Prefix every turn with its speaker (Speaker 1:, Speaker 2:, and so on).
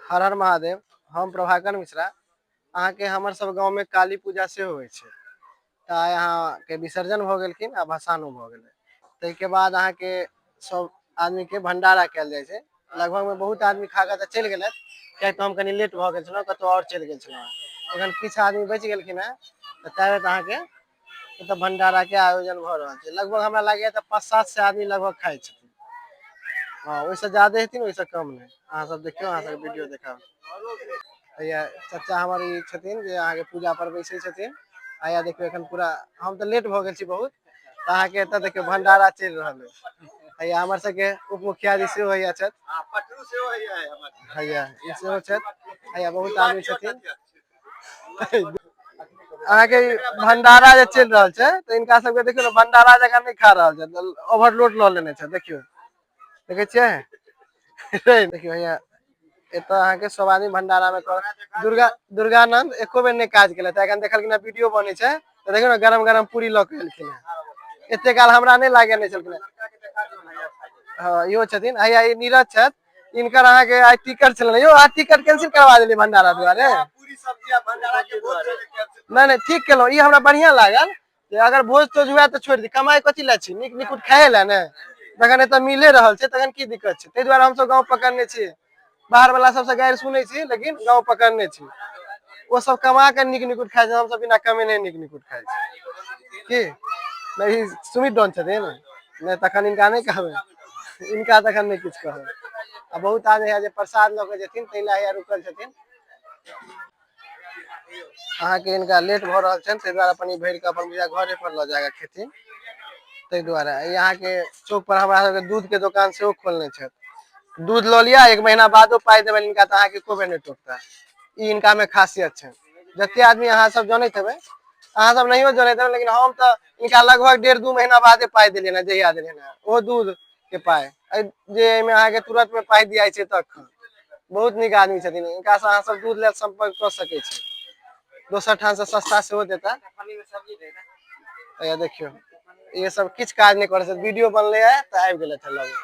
Speaker 1: हर हर महादेव। हम प्रभाकर मिश्रा। अहाँके हमर सब गाँवमे काली पूजा सेहो होइ छै, तऽ आइ अहाँके विसर्जन भऽ गेलखिन आ भसानो भऽ गेलै। ताहिके बाद अहाँके सब आदमीके भण्डारा कयल जाइ छै। लगभगमे बहुत आदमी खा कऽ तऽ चलि गेलथि, किएक तऽ हम कनि लेट भऽ गेल छलहुँ, कतहु आओर चलि गेल छलहुँ। एखन किछु आदमी बचि गेलखिन हेँ, तऽ ताबे अहाँके एतऽ भण्डाराके आयोजन भऽ रहल छै। लगभग हमरा लागैए तऽ 500-700 आदमी लगभग खाइ छथिन। हँ, ओहिसँ ज्यादे हेथिन, ओहिसँ कम नहि। अहाँ सब देखियौ, अहाँ सबके वीडियो देखाब। हैया चचा हमर ई छथिन जे अहाँके पूजा पर बैसै छथिन। हैया देखियौ, एखन पूरा हम तऽ लेट भऽ गेल छी बहुत, तऽ अहाँके एतऽ देखियौ भंडारा चलि रहल अछि। हैया हमर सबके उप मुखिया जी सेहो हैया छथि। हैया ई सेहो छथि। हैया बहुत आदमी छथिन। अहाँके ई भंडारा जे चलि रहल छै, तऽ हिनका सबके देखियौ ने, भंडारा जकाँ नहि खा रहल छै, ओवरलोड लऽ लेने छै। देखियौ, देखै छियै? देखियौ, हैया एतऽ अहाँके सब आदमी भंडारा मे कर दुर्गा दुर्गानंद एको बेर नहि काज केलथि। एखन देखलखिन हँ वीडियो बनै छै, तऽ देखियौ ने, गरम गरम पूरी लऽ के एलखिन हँ। एते काल हमरा नहि लागे नहि छलखिन हँ। हँ, इहो छथिन। हैया ई नीरज छथि। इनकर अहाँके आइ टिकट छलै यौ, अहाँ टिकट कैंसिल करवा देलियै भंडारा दुआरे।
Speaker 2: पूरी सब्जी आ भंडारा के भोज छलै कैंसिल।
Speaker 1: नहि नहि, ठीक केलहुँ। ई हमरा बढ़िआँ लागल जे अगर भोज तोज हुए तऽ छोड़ि दी। कमाइ कथी लए छी? नीक निकुत खाए लए ने। जखन एतऽ मिले रहल छै, तखन की दिक्कत छै? ताहि दुआरे हमसब गाँव पकड़ने छी। बाहर वाला सबसँ गारि सुनै छी, लेकिन गाँव पकड़ने छी। ओ सब कमा कऽ नीक निकुत खाइ छै, हमसब बिना कमेने नीक निकुत खाइ छी। की नहि? ई सुमित डॉन छथिन? नहि, तखन हिनका नहि कहबै। हिनका तखन नहि किछु कहबै। आ बहुत आदमी है जे प्रसाद लऽ कऽ जेथिन, ताहि लए हैया रुकल छथिन। अहाँके हिनका लेट भऽ रहल छनि, ताहि दुआरे अपन ई भरि कऽ अपन बुझा घरे पर लऽ जाकऽ खेथिन, ताहि दुआरे। ई अहाँके चौक पर हमरा सबके दूध के दोकान सेहो खोलने छथि। दूध लऽ लिअ, एक महीना बादो पाइ देबनि हिनका तऽ अहाँके एको बेर नहि टोकता। ई हिनका मे खासियत छनि। जते आदमी अहाँ सब जनैत हेबै, अहाँ सब नहियो जनैत हेबै, लेकिन हम तऽ हिनका लगभग 1.5-2 महीना बादे पाइ देलियनि हँ, जहिया देलियनि हँ ओहो दूध के पाइ जे एहिमे अहाँके तुरंत मे पाइ दियाइ छै तखन। बहुत नीक आदमी छथिन। हिनका से अहाँ सब दूध लेल सम्पर्क कऽ सकै छी। दोसर ठाम से सस्ता सेहो देता। हैया देखियौ, ये सब किछु काज नहि करै छै। वीडियो बनलै है तऽ आबि गेलथि लग।